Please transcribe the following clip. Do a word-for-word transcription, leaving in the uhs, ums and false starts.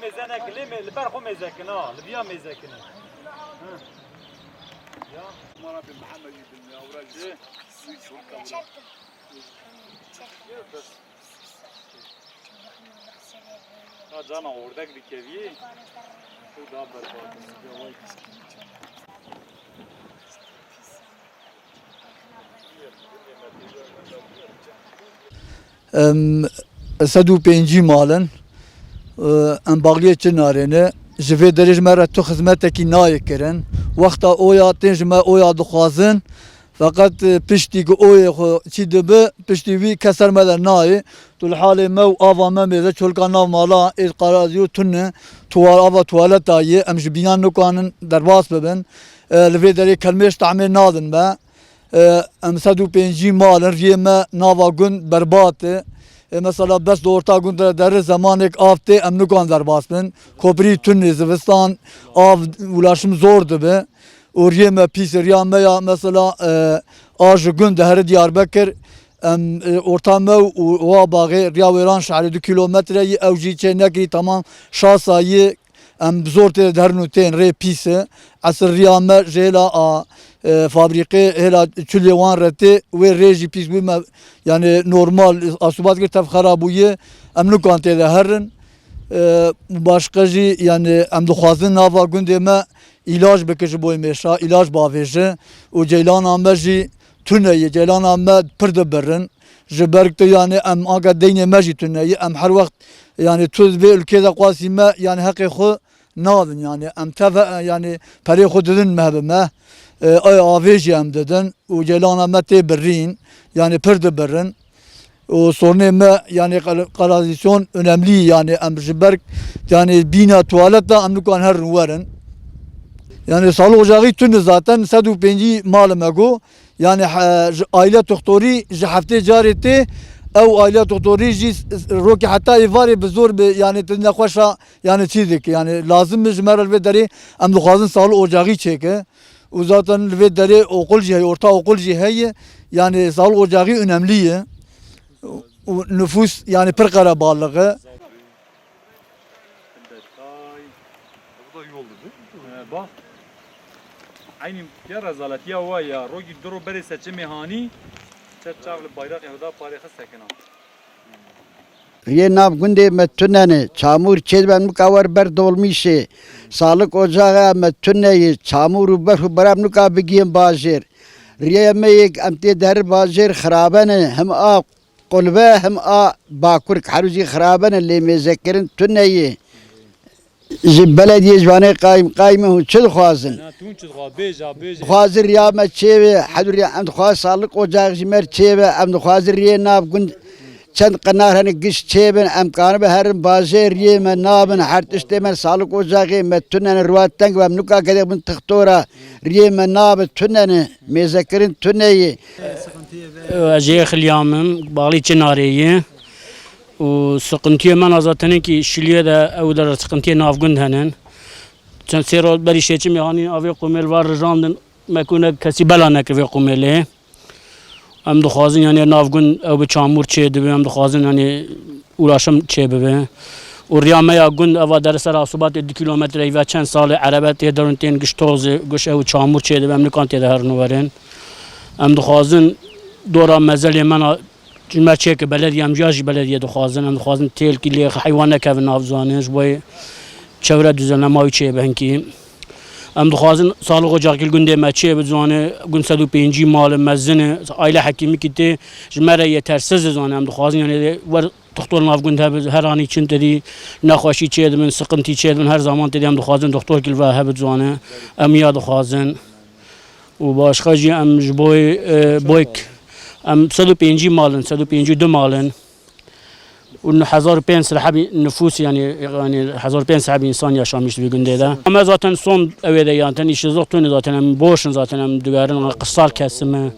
Mêzenek, lê me-, li ber xwe mêzekin ha, li viya mêzekin. Hı. Ya. Mara bin Muhammed bin Yavra. Ha, cana ordek dikeviyê û da berbat. Em, sed û pêncî mal in. Em Baxliyê Çinarê ne. Ji vê derê ji me re tu xizmetekî nayê kirin. Wexta oya tên ji me oya dixwazin. Feqet, e, piştî ku oyê xwe çî dibe, piştî wî kes ser me de nayê. Tu li halê me û ava me mêze çolka nav mala ê qarazî û tune tuwal ava tuwaleta ye. Em ji bînan nikanin derbas bibin. E, li vê derê kelmêş tehmê nadin me. E, em sed û pêncî mal in, riyê me nava gund berbat e. E, mesela bes di orta gund de derir zemanek av tê, em nikan derbas bin. Koprî tune zivistan av ulaşim zor dibe. Û riyê me pîs e, riya me ya mesela, e, a ji gund dihere Diyarbekir, em, e, orta me û wa baxê riya wêran şehrê du kilometre yî, ew jî çê nekirî, tamam şasa yî, em bi zor tê de herin û tên, rê pîs e. Esir riya me ji hêla a, e, fabrîqê hêla çulê wan re tê, wê rê jî pîs bû me, yani normal, asubat kir tev xera bûye, em nikan tê de herin. E, başqa jî yani em dixwazin nava gundê me îlac bike ji bo mêşa, îlac bavêje û ceylana me jî tune ye, ceylana me pir dibirin. Ji ber ku yani em anka deynê me jî tune ye, em her wext yani tu vê ülkê de qasî me yani heqê xwe nadin yani em teve yani perê xwe didin me bi me. E, ay avê jî em didin û ceylana me tê birîn yani pir dibirin. Û sorunê me, yani, kal-, kanalizasyon önemli, yani, em ji ber, yani, bîna tuwalet de em nikan herin werin. Yani, sağlık ocağı tune zaten sed û pêncî mal me got. Yani, he, ji aile doktorî ji heftê carê tê, ew aile doktorî jî s-, s-, rokê heta êvarê bi zor bi, yani, tu nexweşa, yani, çî dike. Yani, lazim e ji me re li vê derê em dixwazin sağlık ocağı çêke. Û zaten li vê derê okul jî heye, orta okul jî heye. Yani sağlık ocağı önemli ye. Û nüfus yani pir qerebalix e. Bu da yoldu, değil mi? Ee, bak. Aynı ya rezaletiya wa ya. Rogi duru berê seçimê hanî. Çer çav li bayraqê Huda parê xistekina. Riyê nav gundê me tune ne, çamûr çêdibe em nika wer ber dolmîşê. Sağlık ocağı me tune ye, çamûr û berf û berem nika bigihên bajêr. Riyê me yek em tê der bajêr xirabe ne, him a qulbe, him a bakur, herû jî xirabe ne, lê mêzekirin tune ye. Ji belediyê, ji wanê qayîm, qayîmê hûn çi dixwazin? Na, tu çi dixwa-, bêje, bêje. Dixwazin riya me çêbe, hedû riya em dixwazin sağlık ocağı jî me çêbe, em dixwazin riyê nav gund çend qinar hene giş çêbin, em kanibe herin bajê riyê me nabin, her tiştê me sağlık ocağı me tune ne, riwa teng be, em nika gedek bin tixtora, riyê me nabe tune ne, mêzekirin tune ye. Ez jê Xilya me, Baxlî Çinarê ye. Û sıkıntıya me na zaten ki şiliyê de ew de sıkıntıya navgund henin. Çend sê roj berî şêçimê hanî avê qumêl var rijandin, me ku ne kesî bela neke vê qumêlê. Em dixwazin yani navgund ew bi çamûr çê dibe, em dixwazin yani ulaşım çê bibe. Û riya me ya gund eva dere ser asubatê du kilometre ve çend salê erebe tê derun tên giş tozê, giş ew çamûr çê dibe, em nikan tê de herin û werin. Em dixwazin dora mezelê me na Çima çêke belediye, em ya jî belediye dixwazin, em dixwazin têlkî lê heywan nekevin nav ziwanê, ji bo yê çevre düzenlema wî çêbe hinkî. Em dixwazin sağlık ocağı li gundê me çêbe ziwanê, gund sed û pêncî mal e, mezin e, aile hekîmîkî tê, ji me re yetersiz e ziwanê, em dixwazin yani wer doktor nav gund hebe, her anî çin tedî nexweşî çêdibin, sıkıntı çêdibin, her zaman tedî em dixwazin doktor kî li ve hebe ziwanê, em ya dixwazin. Û başqa jî em ji bo, e, boyk, em sed û pêncî mal in, sed û pêncî du mal in. Û hezar û pênc sed hebî nifûs, yani, yani hezar û pênc sed hebî însan yaşamiş di vî gundê de. Em zaten son ew ê de, yani, ten îşê zor tune zaten em boş in zaten em digerin, qisar kesim e.